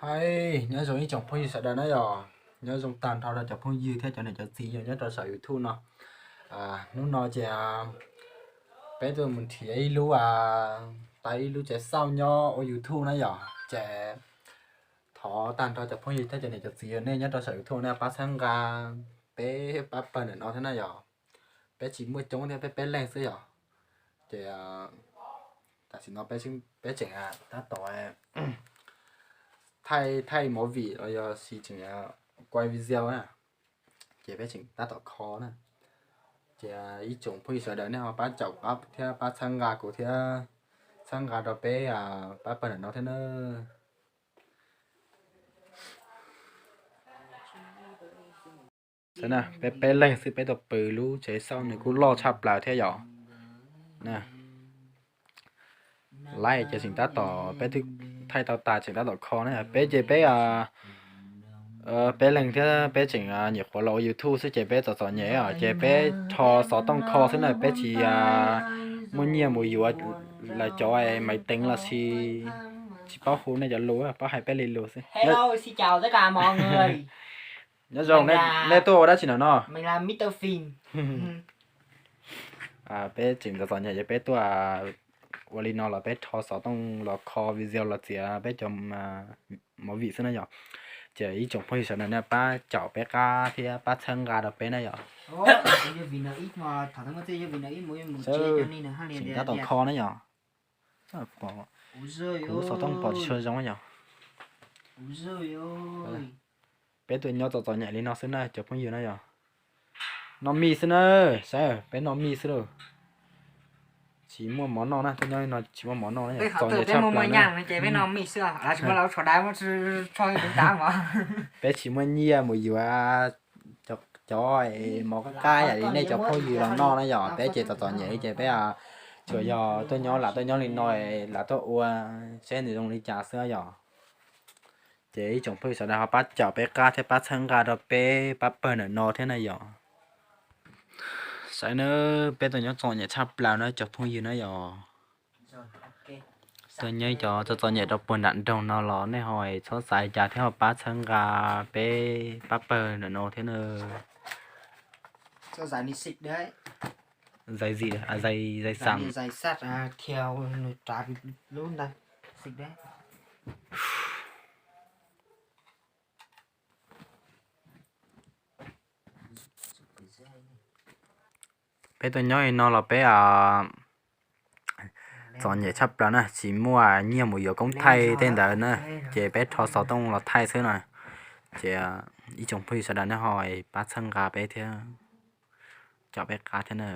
Hais nyob zoo ib tsoom phooj ywg sawv daws na yom, nyob zoo tag nrho rau cov phooj ywg thiab cov niam cov txiv uas nyob rau saum YouTube no. Hnub no ces peb tuaj mus nrhiav ib lub, tau ib lub tsev xauj nyob ua YouTube na yom, ces thov tag nrho cov phooj ywg thiab cov niam cov txiv uas nej nyob rau saum YouTube nej pab txhawb nqa peb pab pawg ntawm no thiab na yom. Peb tsis muaj coob thiab, peb peb leeg xwb yom. Ces tam sim no peb tseem tab tom thaij movie los yog tseem kuaj video na, ces peb tseem tab tom kho na. Ces ib tsoom phooj ywg sawv daws nej ho pab caum pab thiab pab txhawb nqa kuv thiab txhawb nqa rau peb pab pawg ntawm no thiab na. Xwb na, peb peb leeg xwb peb tuaj pw lub tsev xauj nws kuj loj tshaj plaws thiab yom. Laib ces tseem tab tom, peb twb thaij tau tas tseem tab tom kho na. Peb ces peb peb leeg thiab peb tseem nyuam qhuav los ua YouTube xwb ces peb txom txom nyem os, ces peb rho xov tooj kho xwb na, peb tsis muaj nyiaj mus yuav lawv cov maiv teev los sis tsis paub hu nej cov lus, paub hais peb li lus xwb. Nyob zoo, nej tuaj ua dab tsi ntawm no? Peb tseem txom txom nyem ces peb tuaj ua li no los peb rho xov tooj los kho video los txiav peb cov movie xwb na yom. Ces ib tsoom phooj ywg sawv daws nej pab caum peb qab thiab pab txhawb nqa rau peb na yom. Tseem tab tom kho na yom. Kuv lub xov tooj pom tsis tshua zoo yom. Peb tuaj nyob txom txom nyem li no xwb na cov phooj ywg na yom. Noj mij xwb na, saib peb noj mij xwb lauj. Tsis muaj mov noj na, tuaj nyob li no tsis muaj mov noj na, txom nyem tshaj plaws na. Peb tsis muaj nyiaj mus yuav cov mov qab qab yam li nej cov phooj ywg los noj na yom, peb ces txom txom nyem li ces peb tsuas yog tuaj nyob lam tuaj nyob li no lam tuaj ua seb nws zoo li cas xwb yom. Ces ib tsoom phooj ywg sawv daws ho pab caum peb qab thiab pab txhawb nqa rau peb pab pawg ntawm no thiab na yom. Saib na, peb tuaj nyob txom nyem tshaj plaws na cov phooj ywg na yom. Tuaj nyob cov txom txom nyem rau puag nram nroog no los nej ho txhob xav cas thiab ho pab txhawb nqa peb pab pawg ntawm no thiab na. Zais zis, zais xam. Peb tuaj nyob li no los peb txom nyem tshaj plaws na, tsis muaj nyiaj mus yuav koob thaij tej ntawd na, ces peb rho xov tooj los thaij xwb na. Ces ib tsoom phooj ywg sawv daws nej ho pab txhawb nqa peb thiab, caum peb qab thiab na.